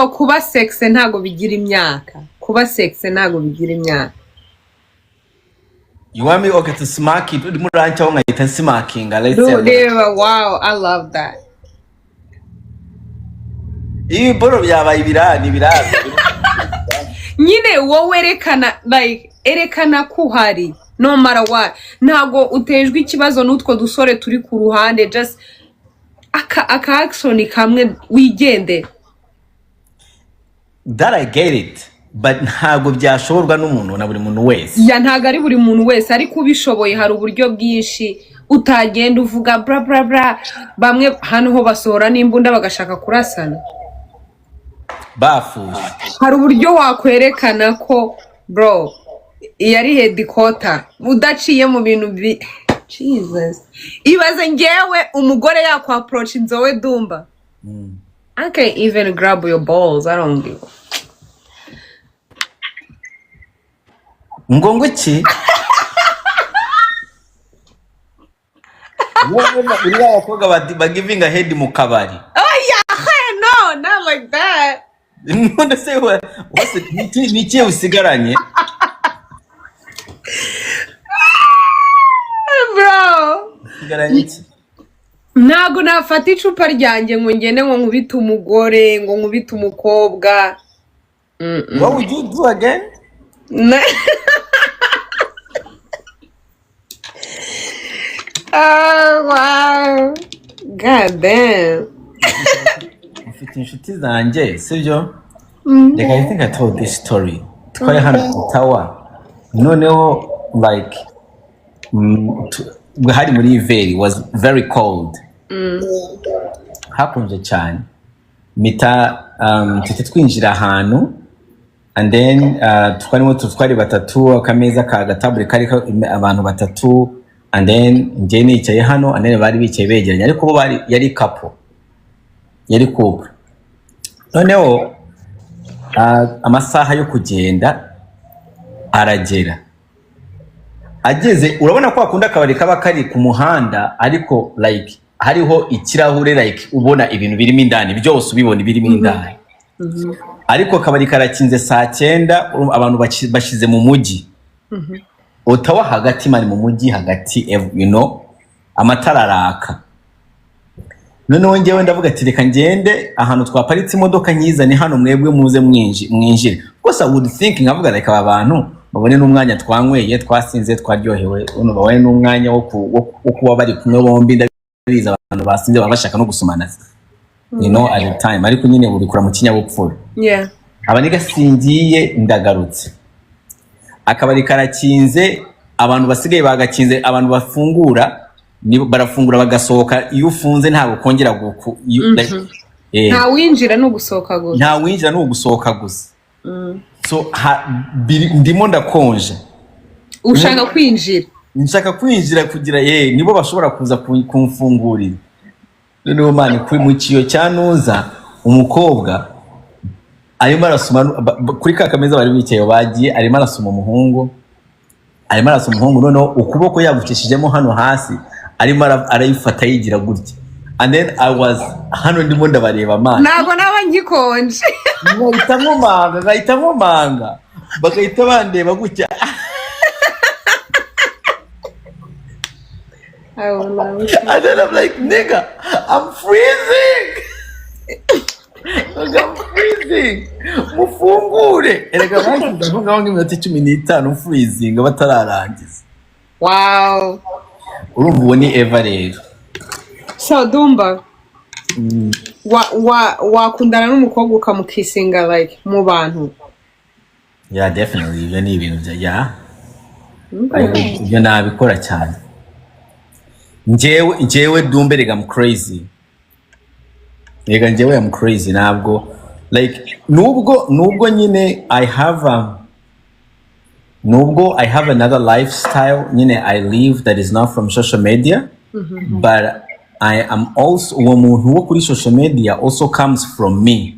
Bro, kuba sexy ntago bigira imyaka. Kuba sexy ntago bigira imyaka. You want me, okay, to smack it? Urimo urancaho nkahita nsimakinga, let's say. Reba, wow, I love that. Ibi boro byabaye ibirani ibirani. Nyine wowe erekana, like, erekana ko uhari no matter what. Ntago utejwe ikibazo n'utwo dusore turi ku ruhande. Just aka action kamwe, wigendere. That I get it, but ntabwo byashoborwa n'umuntu na buri muntu wese. Yeah, ntago ari buri muntu wese, ariko ubishoboye hari uburyo bwinshi utagenda uvuga bla bla bla. Bamwe hano ho basohora n'imbunda bagashaka kurasana. Bafushe. Hari uburyo wakwerekana ko, bro, iyi ari headquarter, udaciye mu bintu bi Jesus. Ibaze ngewe umugore yakwa-approach inzowe, Dumba, I can't even grab your balls. I don't give a Ngo iki? Wowe uri ba bakobwa bagivinga head mu kabari? Oh yeah, no, not like that. None se wose ni ikihe usigaranye? Bro. Usigaranye iki? Ntabwo nafata icupa ryanjye ngo ngende ngo nkubite umugore, ngo nkubite umukobwa. What would you do again? Oh wow. God damn. Mfite inshuti zanjye, sibyo? Reka, I think I told this story. Twari hano Ottawa, noneho like hari muri hiver, was very cold, hakonje cyane. Mita tuhita twinjira ahantu and then twarimo, twari batatu, akameza ka gatabure kariko abantu batatu, and then njye nicaye hano and then bari bicaye begeranye, ariko bo bari yari couple, yari couple. Noneho amasaha yo kugenda aragera. Ageze, urabona ko akunda akabari kaba kari ku muhanda, ariko like hariho ikirahure, like ubona ibintu birimo indani byose, ubibona ibirimo indani, ariko akabari karakinze saa 9. Urumva abantu bashize mu mujyi Ottawa hagati, man, mu mujyi hagati, amatara araka. Noneho njyewe ndavuga ati: "Reka ngende ahantu twaparitse imodoka nyizane hano, mwebwe muze mwinjire." Rwose I would think, nkavuga reka aba bantu babone n'umwanya, twanyweye, twasinze, twaryohewe, uno babone n'umwanya wo kuba bari kumwe bombi. Ndabizi abantu basinze baba bashaka no gusomana at the time, ariko nyine ubikora mu kinyabupfura. Abaniga singiye, ndagarutse, akabari karakinze, abantu basigaye bagakinze. Abantu bafungura barafungura bagasohoka. Iyo ufunze ntabwo kongera like, Nta winjira, ni ugusohoka gusa. Nta winjira, ni ugusohoka gusa. So ndimo ndakonje. Ushaka kwinjira. Nshaka kwinjira kugira ye nibo bashobora kuza kumfungurira. Noneho man, kuri mu kiyo cya nuza, umukobwa arimo arasoma kuri ka kameza bari bicaye, bagiye, arimo arasoma umuhungu, arimo arasoma umuhungu. Noneho ukuboko yagucishijemo hano hasi, arimo arayifata yigira gutya, and then I was hano ndimo ndabareba, man. Ntabwo naba ngikonje. Nkahita nkomanga, nkahita nkomanga, bagahita bandeba gutya. I will love it. And then I'm like, "Nigga, I'm freezing. Like, I'm freezing. Mufungure." Erega bashyize aho ngaho nk'iminota 15 freezing batararangiza. Wow. Urumva uwo ni Eva rero. So Dumba, wa wakundana n'umukobwa ukamukisinga like mu bantu? Yeah, definitely. Ibyo ni ibintu bya, yeah. Ibyo nabikora cyane. Njyewe Dumbe, rega I'm crazy. Rega njyewe I'm crazy, ntabwo like nubwo nyine I have a nubwo I have another lifestyle nyine I live that is not from social media, but I am also uwo muntu wo kuri social media also comes from me.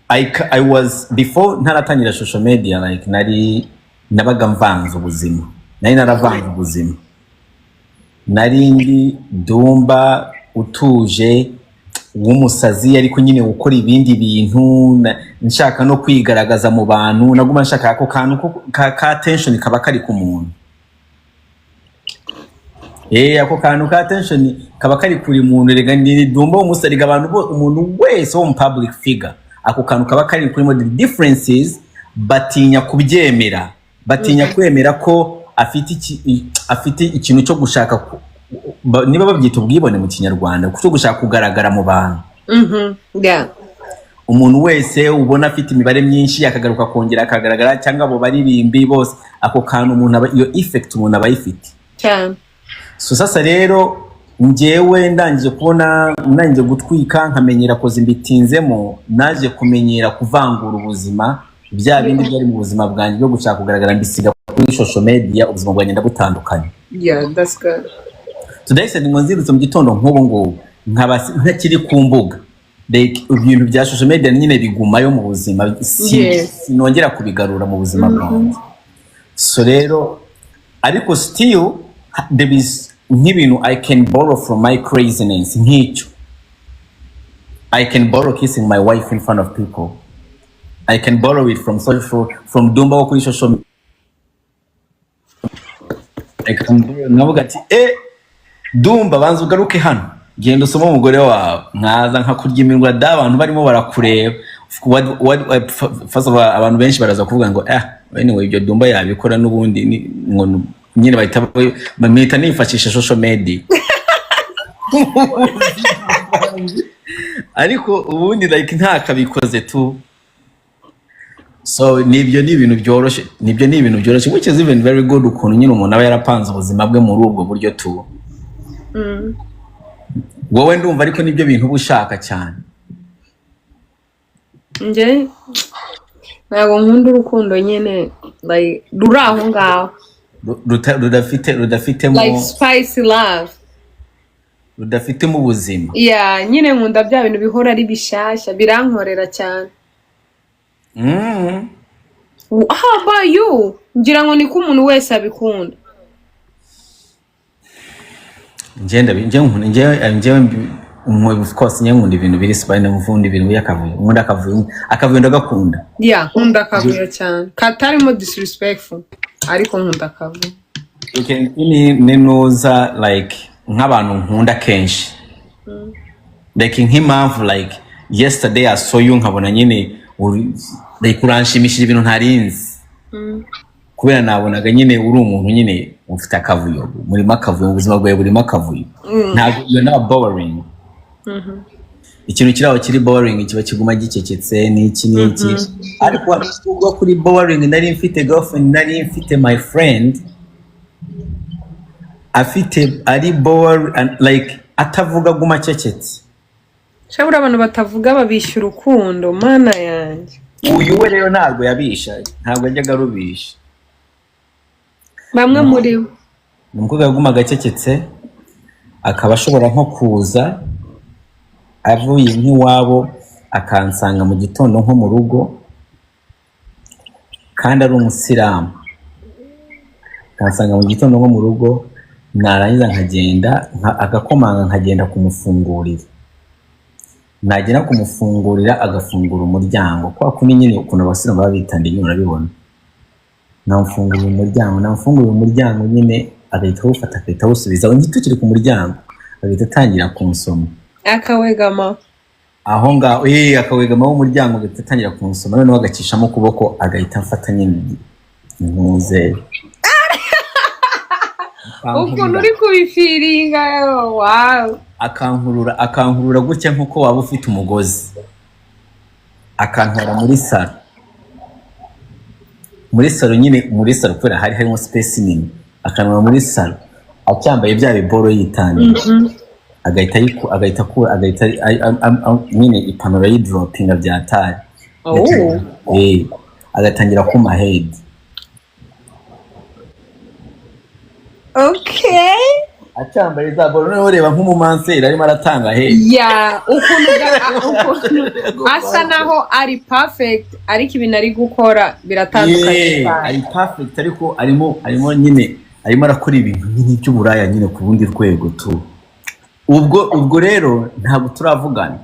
I was before ntaratangira social media, like nari nabaga mvanze ubuzima, nari naravanze ubuzima, nari ndi Dumba utuje. W'umusazi, ariko nyine gukora ibindi bintu nshaka no kwigaragaza mu bantu, naguma nshaka ako kantu ka attention kaba kari ku muntu. Ako kantu ka attention kaba kari kuri muntu. Rega ni Dumba w'umusariga, abantu umuntu wese wo mu public figure, ako kantu kaba kari kuri mo. The differences, batinya kubyemera, batinya kwemera ko afite ikintu cyo gushaka niba babyita ubwibone mu Kinyarwanda, cyo gushaka kugaragara mu bantu. Umuntu wese ubona afite imibare myinshi, akagaruka akongera akagaragara, cyangwa abo baririmbi bose, ako kantu umuntu aba, iyo effect umuntu aba ayifite. Cyane. So sasa rero njyewe ndangije kubona, ndangije gutwika, nkamenyera koza mbitinzemo, naje kumenyera kuvangura ubuzima. Bya bindi byari mu buzima bwanjye byo gushaka kugaragara, mbisiga kuri social media, ubuzima bwanjye ndabutandukanye. Yeah, that's good. Today ngo nzindutse mu gitondo nk'ubu ngubu, nkaba ntakiri ku mbuga, like ibintu bya social media nyine bigumayo mu buzima, sinongera kubigarura mu buzima bwanjye. So rero, ariko still there is nk'ibintu I can borrow from my craziness, nk'icyo I can borrow kissing my wife in front of people. I can borrow it from social, from Dumba wo kuri social media. I can borrow, nkavuga ati: "Eh, Dumba, banza ugaruke hano, genda usome umugore wawe." Nkaza nkakurya iminwa da, abantu barimo barakureba. First of all, abantu benshi baraza kuvuga ngo: "Eh, anyway, ibyo Dumba yabikora n'ubundi." Ngo nyine bahita bamwita nifashisha social media, ariko ubundi like ntakabikoze tu. So nibyo, ni ibintu byoroshye, nibyo, ni ibintu byoroshye, which is even very good, ukuntu nyine umuntu aba yarapanze ubuzima bwe muri ubwo buryo tu. Wowe ndumva ariko nibyo bintu uba ushaka cyane. Njye ntabwo nkunda urukundo nyine like ruri aho ngaho. Rudafitemo Like spicy love. Rudafitemo ubuzima. Yeah, nyine nkunda bya bintu bihora ari bishyashya, birankorera cyane. How about you? Ngira ngo niko umuntu wese abikunda. Njye of course njye nkunda ibintu biri spicy, nkunda ibintu by'akavuyo, nkunda akavuyo, akavuyo ndagakunda. Yeah, nkunda akavuyo cyane, katarimo disrespectful, ariko nkunda akavuyo. You can see ni nuza like nk'abantu nkunda kenshi, like nk'impamvu like yesterday I saw you, nkabona nyine like uranshimishije, ibintu ntarinzi, kubera nabonaga nyine uri umuntu nyine ufite akavuyo, murimo akavuyo, mu buzima bwawe burimo akavuyo. Ntabwo, you're not boring. Ikintu kiri aho kiri boring, kiba kiguma gicecetse n'iki n'iki. Ariko ubwo kuri boring, nari mfite girlfriend, nari mfite my friend afite ari boring like atavuga, aguma acecetse. Shabura abantu batavuga babishyura urukundo, mana yanjye. Uyu we rero ntabwo yabisha, ntabwo yajyaga arubisha. Bamwe muri bo. Ni umukobwa yagumaga acecetse, akaba ashobora nko kuza avuye nk'iwabo, akansanga mu gitondo nko mu rugo, kandi ari umusilamu, akansanga mu gitondo nko mu rugo, narangiza nkagenda agakomanga, nkagenda kumufungurira, nagera kumufungurira agafungura umuryango kwa kundi nyine ukuntu abasilamu baba bitandiye nyine, urabibona. Namufungurira umuryango, namufungurira umuryango nyine agahita awufata, agahita awusubiza aho tukiri ku muryango, agahita atangira kunsoma. Akawegama. Aho ngaho, akawegamaho umuryango, agahita atangira kunsoma, noneho agacishamo ukuboko, agahita amfata nyine ntuze. Ukuntu uri kubifeelinga, wow. Akankurura, akankurura gutya nk'uko waba ufite umugozi, akantwara muri salo, muri salo nyine, muri salo kubera hari harimo space nini, akantwara muri salo acyambaye bya biboro, yitandiye, agahita akura, agahita nyine ipantaro ayidroppinga byatari. Oh. Eh, agatangira kuma head. Acyambaye za boro, noneho reba nk'umumanseri arimo aratanga head. Yeah, ukuntu asa naho ari perfect, ariko ibintu ari gukora biratandukanye cyane. Ari perfect, ariko arimo nyine arimo arakora ibintu nyine by'uburaya nyine ku rundi rwego tu. Ubwo rero ntabwo turavugana.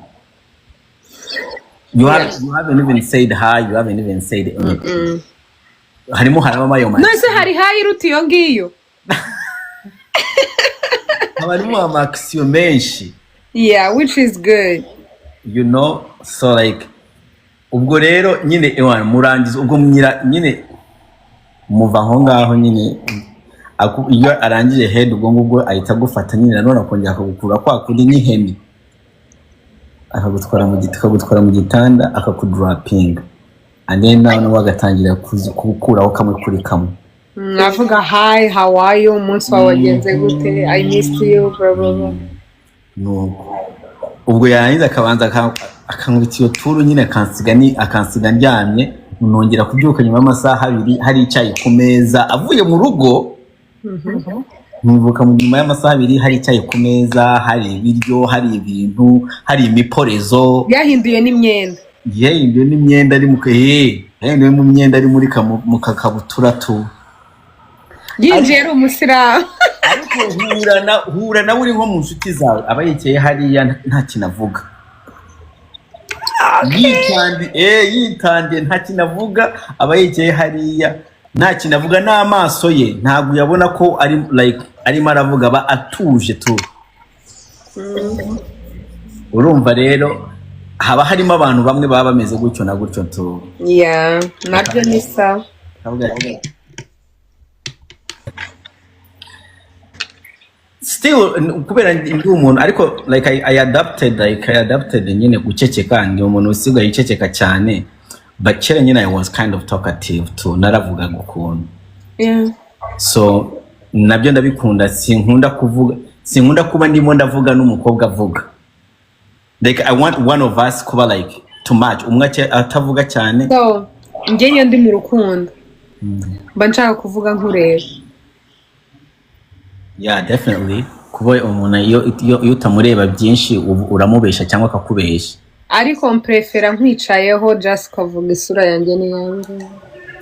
You have, you haven't even said hi, you haven't even said anything. Harimo harabamo ayo None se hari hi iruta iyo ngiyo? Haba harimo ama action menshi. Yeah, which is good. So like ubwo rero nyine ewana murangiza ubwo mwira nyine muva aho ngaho nyine, iyo arangije head, ubwo ngubwo ahita agufata nyine nanone akongera akagukura kwa kundi nk'ihene, akagutwara mu gitanda, akakudropinga, and then nawe nawe agatangira gukuraho kamwe kuri kamwe. Avuga "Hi, how are you? Umunsi wawe wagenze gute? I missed you," blah blah blah. Nuko ubwo yarangiza akabanza akankubita iyo turu nyine, akansiga ndyamye, nongera kubyuka nyuma y'amasaha 2 hari icyayi ku meza, avuye mu rugo. Nkibuka mu nyuma y'amasaha 2 hari icyayi ku meza, hari ibiryo, hari ibintu, hari imiporezo. Yahinduye n'imyenda. Yahinduye n'imyenda, ari mu yahinduye mu myenda, ari muri mu kakabutura tu. Yinjiye ari umusilamu. Ariko hura nawe uri nko mu nshuti zawe, aba yicaye hariya nta kintu avuga, yitandiye, nta kintu avuga, aba yicaye hariya nta kintu avuga, n'amaso ye ntabwo uyabona ko ari like arimo aravuga, aba atuje tu. Urumva rero haba harimo abantu bamwe baba bameze gutyo na gutyo tu. Yeah, nabyo ni sawa. Akavuga ati, still kubera ndi umuntu ariko like I adapted nyine guceceka, ndi umuntu usigaye uceceka cyane, but kera nyine I was kind of talkative too, naravugaga ukuntu. So nabyo ndabikunda, sinkunda kuvuga, sinkunda kuba ndimo ndavuga n'umukobwa avuga. Like I want one of us kuba like too much, umwe atavuga cyane. So njye iyo ndi mu rukundo mba nshaka kuvuga nkureba. Yeah, definitely, kuba umuntu iyo utamureba byinshi uramubesha cyangwa akakubesha. Ariko mprefera nkwicayeho, just ukavuga isura yanjye n'iyanjye.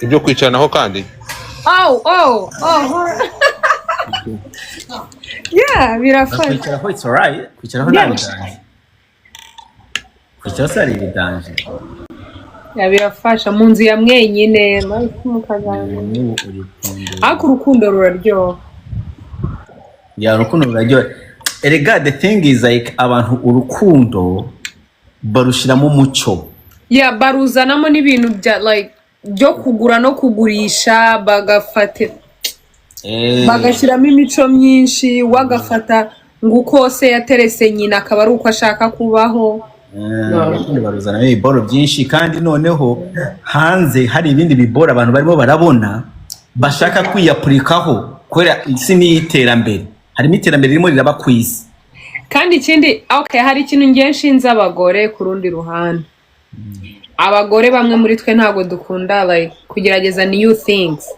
Ibyo kwicaranaho kandi? Oh, yeah, birafasha. Kwicaraho it's alright, kwicaraho nta bidanje, kwicaraho se hari ibidanje? Yeah, birafasha mu nzu ya mwenyine mukaganira. N'ubu uri kundeba. Ariko urukundo ruraryoha. Yeah, urukundo ruraryoha. Erega the thing is like abantu urukundo barushiramo umucyo. Yeah, baruzanamo n'ibintu bya like byo kugura no kugurisha, bagafata bagashyiramo imico myinshi, wagafata ngo uko se yaterese nyina akaba ari uko ashaka kubaho. Urukundo baruzanamo ibiboro byinshi, kandi noneho hanze hari ibindi biboro abantu barimo barabona bashaka kwiyapurikaho, kubera isi ni iy'iterambere, harimo iterambere ririmo riraba ku isi. Kandi ikindi, okay, hari ikintu ngiye nshinze abagore ku rundi ruhande. Abagore bamwe muri twe ntabwo dukunda like kugerageza new things.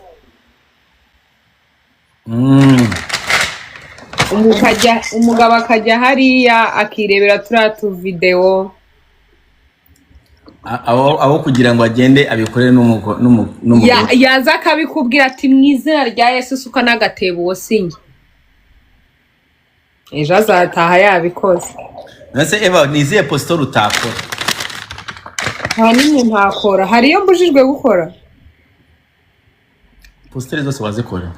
Umugabo akajya hariya akirebera turiya tuvidewo. Aho kugira ngo agende abikorere n'umugore. Yaza akabikubwira ati: "Mu izina rya Yesu, suka n'agatebo, uwo sinjye." Ejo azataha yabikoze. Ese Eva, ni izihe posture utakora? Nta n'imwe ntakora. Hari iyo mbujijwe gukora? Posture zose wazikora?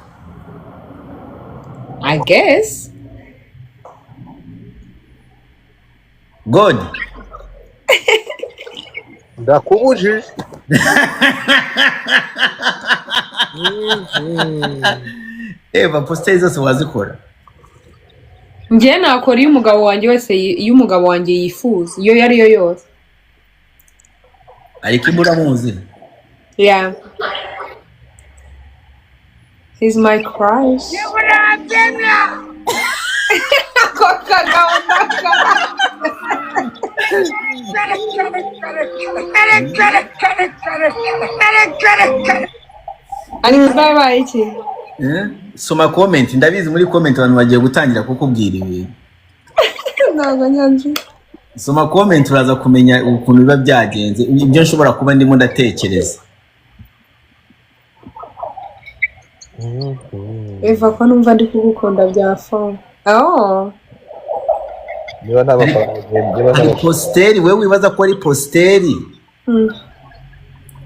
I guess. God. Ndakubujije. Eva, posture zose wazikora? Njye nakora iyo umugabo wanjye wese iyo umugabo wanjye yifuza, iyo ari yo yose. Ariko imba uramuzi? Yeah, he's my crush. Ako kagabo ndakara. Ariko zabaye iki? Eh? Soma comment, ndabizi muri comment abantu bagiye gutangira kukubwira ibintu. Ntabwo nyanze. Soma comment, uraza kumenya ukuntu biba byagenze, ibyo nshobora kuba ndimo ndatekereza. Eva, ko numva ndi kugukunda bya fo, oh. Niba nta mafaranga, niba nta Hari mafaranga. positeri, wewe wibaza ko ari positeri.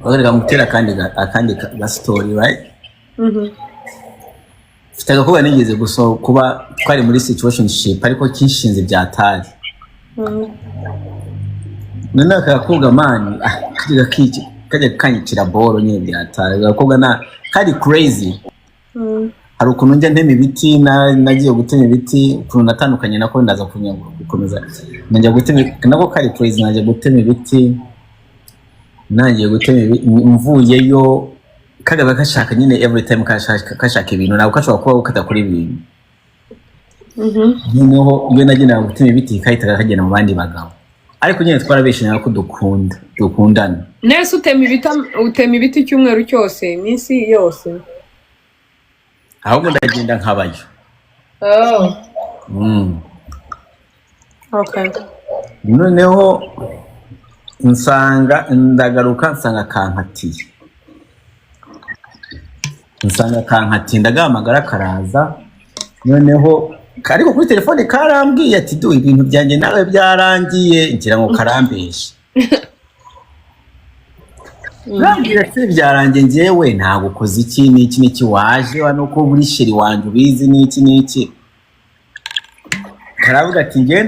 Reka ngutera akandi ga story, right? Mhm. Mfite agakobwa nigeze gusa kuba twari muri situationship, ariko kinshinze byatari. Noneho aka gakobwa, man, kajya kanyicira boro nyine byatari. Agakobwa na kari crazy. Hari ukuntu njya ntema ibiti, nagiye gutema ibiti, ukuntu natandukanye nako ndaza gukomeza. Najya gutema nako kari crazy, najya gutema ibiti, nangiye gutema mvuyeyo kagaba gashaka nyine every time kashaka ibintu, ntabwo kashobora kuba katakora ibintu. Noneho iyo nagendaga gutema ibiti, kahitaga kagenda mu bandi bagabo, ariko nyine twarabeshanyaga ko dukundana. Nese utema ibiti icyumweru cyose, iminsi yose? Ahubwo ndagenda nkabayo. Oh. Okay. Noneho nsanga ndagaruka, nsanga kankatiye, ndagahamagara karaza. Noneho ariko kuri telefone karambwiye ati: "Du, ibintu byanjye nawe byarangiye." Ngira ngo karambeshe. Urambwira ati: "Byarangiye, njyewe ntabwo ukoze iki n'iki n'iki, waje hano ko buri chéri wanjye ubizi n'iki n'iki." Karavuga ati: "Ngenda."